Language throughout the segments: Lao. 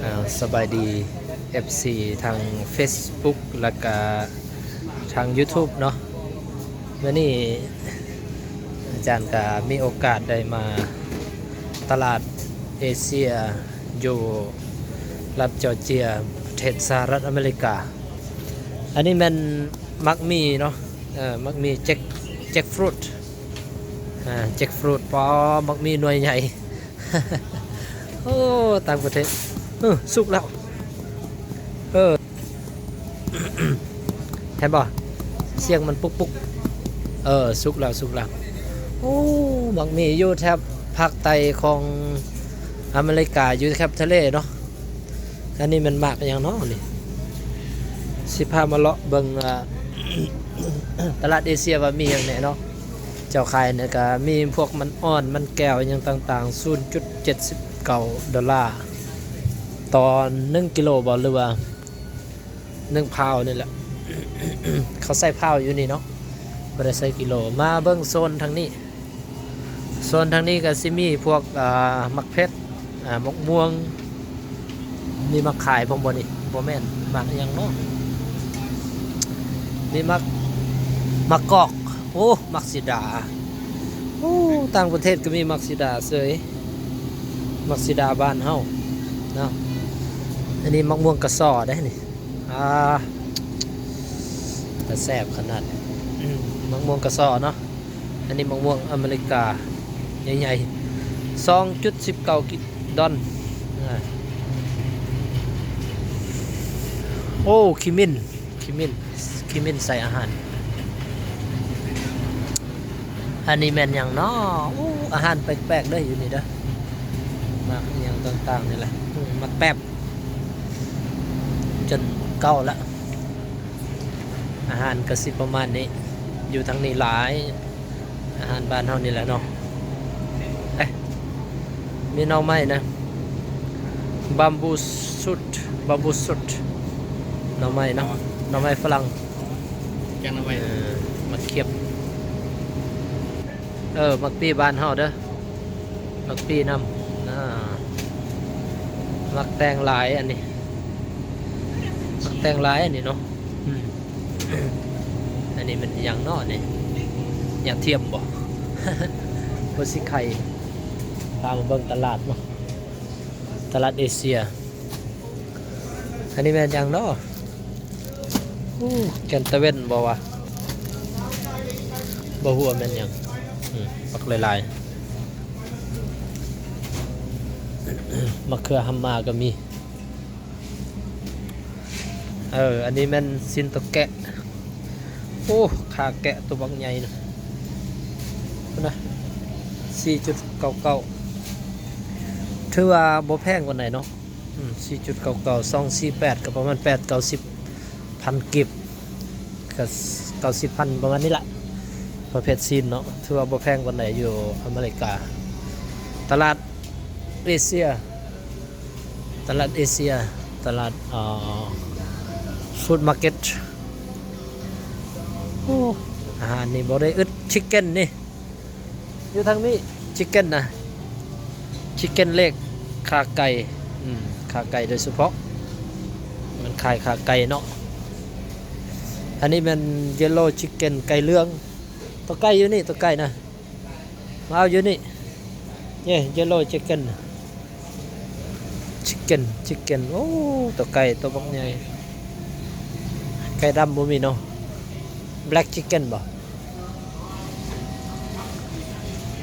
ອ່າ ສະບາຍດີ ເອັຟຊີ ທາງເຟສບຸກ ແລະກະທາງຢູທູບເນາະ. ມື້ນີ້ອາຈານກະມີໂອກາດໄດ້ມາຕະຫຼາດເອເຊຍ ຢູ່ລັດຈໍເຈຍ ປະເທດສະຫະລັດອາເມລິກາ. ອັນນີ້ແມ່ນໝາກໝີ່ເນາະ, ເອີ ໝາກໝີ່ແຈັກ ແຈັກຟຣຸດ ອ່າ ແຈັກຟຣຸດ. ປໍ ໝາກໝີ່ໜ່ວຍໃຫຍ່. ໂອ້ ຕ່າງປະເທດ. ເອີ ສຸກແລ້ວ. ເອີ ເຫັນບໍ່? ສຽງມັນປຸກໆ. ເອີ ສຸກແລ້ວ ສຸກແລ້ວ. ໂອ້ ໝາກໝີ່ຢູ່ແຖບພາກໃຕ້ຂອງອາເມລິກາ ຢູ່ແຖບທະເລເນາະ. ອັນນີ້ແມ່ນໝາກຫຍັງເນາະນີ້? ຊິພາມາເລາະເບິ່ງວ່າ ຕະຫຼາດເອເຊຍວ່າມີຫຍັງແດ່ເນາະ. ເຈົ້າຂາຍນີ້ກະມີພວກມັນອ່ອນ ມັນແກ້ວ ຫຍັງຕ່າງໆ ສູນຈຸດເຈັດສິບເກົ້າໂດລາ ຕໍ່ໜຶ່ງກິໂລບໍ ຫຼືວ່າໜຶ່ງພາວນີ້ແຫຼະ. ເຂົາໃສ່ພາວຢູ່ນີ້ເນາະ ບໍ່ໄດ້ໃສ່ກິໂລ. ມາເບິ່ງໂຊນທາງນີ້. ໂຊນທາງນີ້ກະຊິມີພວກ ອ່າ ໝາກເຜັດ ອ່າ ໝາກມ່ວງ. ມີໝາກຂາຍພ້ອມບໍ່ນີ້? ບໍ່ແມ່ນ. ໝາກຫຍັງເນາະ? ມີໝາກ ໝາກກອກ. ໂອ້ ໝາກສີດາ. ໂອ້ ຕ່າງປະເທດກະມີໝາກສີດາເສີຍ. ໝາກສີດາບ້ານເຮົາເນາະ. ອັນນີ້ໝາກມ່ວງກະສໍ້ເດ້ນີ້. ອ່າ ຕາແຊບຂະໜາດ. ໝາກມ່ວງກະສໍ້ເນາະ. ອັນນີ້ໝາກມ່ວງອາເມລິກາໃຫຍ່ໆ ສອງຈຸດສິບເກົ້າກິດອນ. ໂອ້ ຂີ້ມິນ ຂີ້ມິນ ຂີ້ມິນໃສ່ອາຫານ. ອັນນີ້ແມ່ນຫຍັງເນາະ? ໂອ້ ອາຫານແປກໆເດີຢູ່ນີ້ເດີ. ໝາກອີ່ຫຍັງຕ່າງໆນີ້ແຫຼະ. ໝາກແປບ ຈົນເກົ່າລະ. ອາຫານກະຊິປະມານນີ້. ຢູ່ທາງນີ້ຫຼາຍ ອາຫານບ້ານເຮົານີ້ແຫຼະເນາະ. ເອີ ມີໜໍ່ໄມ້ນະ ບຳບູຊູດ ບຳບູຊູດ ໜໍ່ໄມ້ເນາະ ໜໍ່ໄມ້ຝຣັ່ງ ແກງໜໍ່ໄມ້ ເອີ ໝາກຂຽບ ເອີ ໝາກປີ້ບ້ານເຮົາເດີ. ໝາກປີ້ນຳ ອ່າ ໝາກແຕງຫຼາຍອັນນີ້ ໝາກແຕງຫຼາຍອັນນີ້ເນາະ. ອືມ ອັນນີ້ແມ່ນຫຍັງເນາະນີ້? ຫຍ້າທຽມບໍ? ບໍ່ຊິໄຂ່. ພາມາເບິ່ງຕະຫຼາດເນາະ ຕະຫຼາດເອເຊຍ. ອັນນີ້ແມ່ນຫຍັງເນາະ? ໂອ້ ແກ່ນຕາເວັນບໍວະ? ບໍ່ຮູ້ວ່າແມ່ນຫຍັງ. ອືມ ໝາກຫຼາຍໆ ໝາກເຂືອຫຳມາກະມີ. ເອີ ອັນນີ້ແມ່ນຊີ້ນໂຕແກະ. ໂອ້ ຂາແກະໂຕບັກໃຫຍ່ນະ ພຸ້ນນະ ສີ່ຈຸດເກົ້າເກົ້າ ຖືວ່າບໍ່ແພງປານໃດເນາະ. ອືມ ສີ່ຈຸດເກົ້າເກົ້າ ສອງສີ່ແປດ ກະປະມານແປດເກົ້າສິບພັນກີບ ກະເກົ້າສິບພັນປະມານນີ້ລະ ປະເພດຊີ້ນເນາະ. ຖືວ່າບໍ່ແພງປານໃດຢູ່ອາເມລິກາ. ຕະຫຼາດເອເຊຍ ຕະຫຼາດເອເຊຍ ຕະຫຼາດ ເອີ ຟູດມາເກັດ. ໂອ້ ອາຫານນີ້ບໍ່ໄດ້ອຶດ. ຊິກເກັນນີ້ ຢູ່ທາງນີ້ ຊິກເກັນນະ ຊິກເກັນເລກ ຂາໄກ່. ອືມ ຂາໄກ່ໂດຍສະເພາະ ມັນຂາຍຂາໄກ່ເນາະ. ອັນນີ້ແມ່ນເຢໂລຊິກເກັນ ໄກ່ເຫຼືອງ. ໂຕໄກ່ຢູ່ນີ້ ໂຕໄກ່ນະ ມາເອົາຢູ່ນີ້. ເຢ ເຢໂລຊິກເກັນ ຊິກເກັນ ຊິກເກັນ. ໂອ້ ໂຕໄກ່ໂຕບັກໃຫຍ່. ໄກ່ດຳບໍ່ມີເນາະ. ແບລັກຊິກເກັນບໍ?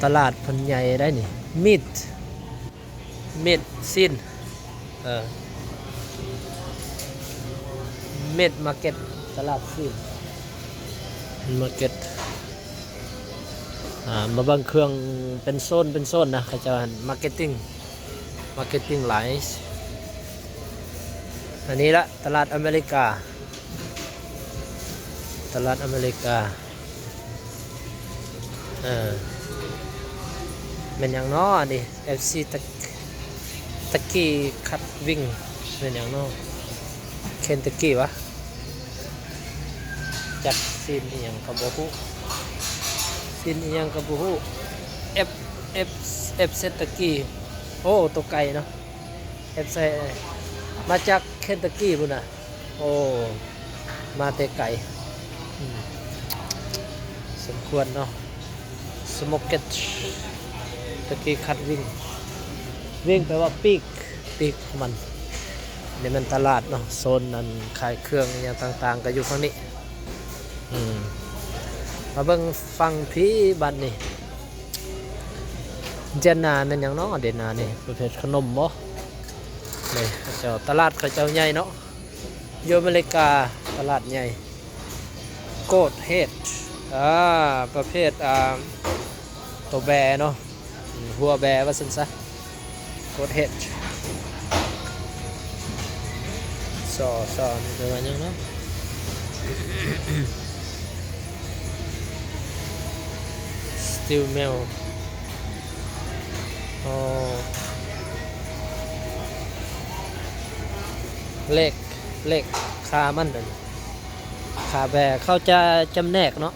ຕະຫຼາດເພິ່ນໃຫຍ່ໄດ໋ນີ້. ມີດ ມີດ ຊີ້ນ ເອີ ມີດມາເກັດ ຕະຫຼາດຊີ້ນ ມາເກັດ. ອ່າ ມາເບິ່ງເຄື່ອງເປັນໂຊນເປັນໂຊນນະ ເຂົາເຈົ້າຫັ້ນ ມາເກັດຕິງ ມາເກັດຕິງຫຼາຍ. ອັນນີ້ລະ ຕະຫຼາດອາເມລິກາ ຕະຫຼາດອາເມລິກາ. ເອີ ແມ່ນຫຍັງເນາະອັນນີ້? ເອັຟຊີ ຕະ ຕະກີ້ຄັດວິງ ແມ່ນຫຍັງເນາະ? ເຄນຕະກີ້ຫວາ? ຈັກ ຊີ້ນອີ່ຫຍັງກະບໍ່ຮູ້ ຊີ້ນອີ່ຫຍັງກະບໍ່ຮູ້. ເອັຟ ເອັຟ ເອັຟ ເຊັດຕະກີ້. ໂອ້ ໂຕໄກ່ເນາະ. ເອັຟ ໃສ່ ມາຈາກເຄນຕັກກີພຸ້ນນະ. ໂອ້ ມາແຕ່ໄກ ອືມ ສົມຄວນເນາະ. ສະໂມກເກັດ ຕະກີຄັດວິງ ວິງແປວ່າປີກ ປີກມັນ. ນີ້ແມ່ນຕະຫຼາດເນາະ ໂຊນອັນຂາຍເຄື່ອງອີ່ຫຍັງຕ່າງໆ ກໍຢູ່ຝັ່ງນີ້. ອືມ ມາເບິ່ງຝັ່ງພີ້ບາດນີ້. ເດນໜ້າແມ່ນຫຍັງເນາະ ເດນໜ້ານີ້ ປະເພດຂະໜົມບໍ? ນີ້ເຂົາເຈົ້າ ຕະຫຼາດເຂົາເຈົ້າໃຫຍ່ເນາະ ຢູ່ອາເມລິກາຕະຫຼາດໃຫຍ່. ໂກດເຮດ ອາ ປະເພດ ອາ ໂຕແບເນາະ ຫົວແບວ່າຊັ້ນຊະ. ໂກດເຮດ ຊໍ ຊໍ ນີ້ແປວ່າຫຍັງເນາະ? ສະຕິວເມວ ອໍ ເລກ ເລກ ຂາມັນ ຂາແບ ເຂົາຈະຈຳແນກເນາະ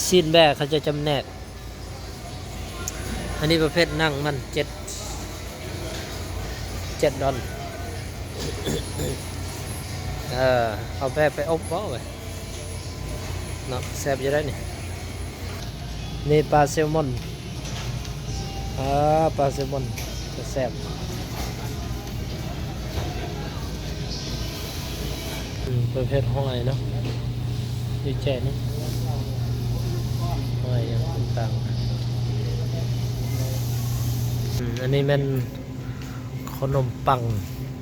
ຊີ້ນແບເຂົາຈະຈຳແນກ. ອັນນີ້ປະເພດໜັງມັນ ເຈັດ ເຈັດດອນ. ເອີ ເອົາແບໄປອົບບໍເວີຍເນາະ ແຊບຢູ່ໄດ໋ນີ້. ນີ້ປາແຊລມອນ ອາ ປາແຊລມອນ ແຊບ ອືມ ປະເພດຫອຍເນາະ ຢູ່ແຈນີ້ ຫອຍຫຍັງຕ່າງໆ. ອືມ ອັນນີ້ແມ່ນຂະໜົມປັງ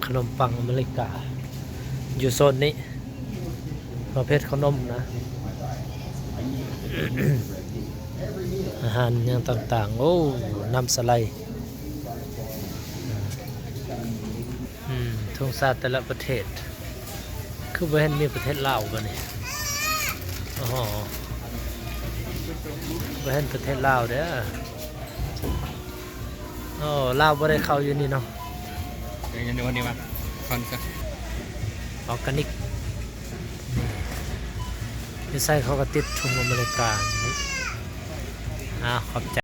ຂະໜົມປັງອາເມລິກາ ຢູ່ໂຊນນີ້ ປະເພດຂະໜົມນະ ອາຫານຫຍັງຕ່າງໆ. ໂອ້ ນ້ຳສະໄລ. ອືມ ທຸງຊາດແຕ່ລະປະເທດ ຄືບໍ່ເຫັນມີປະເທດລາວບາດນີ້? ໂອ້ໂຫ ບໍ່ເຫັນປະເທດລາວເດີ້. ໂອ້ ລາວບໍ່ໄດ້ເຂົ້າຢູ່ນີ້ເນາະ. ເອີ ຍັງໄດ້ວັນນີ້ມາ ຄອນຊະ ອອກການິກ ຢູ່ໃສເຂົາກໍຕິດທຸງອາເມລິກາ. ອາ ຂອບໃຈ.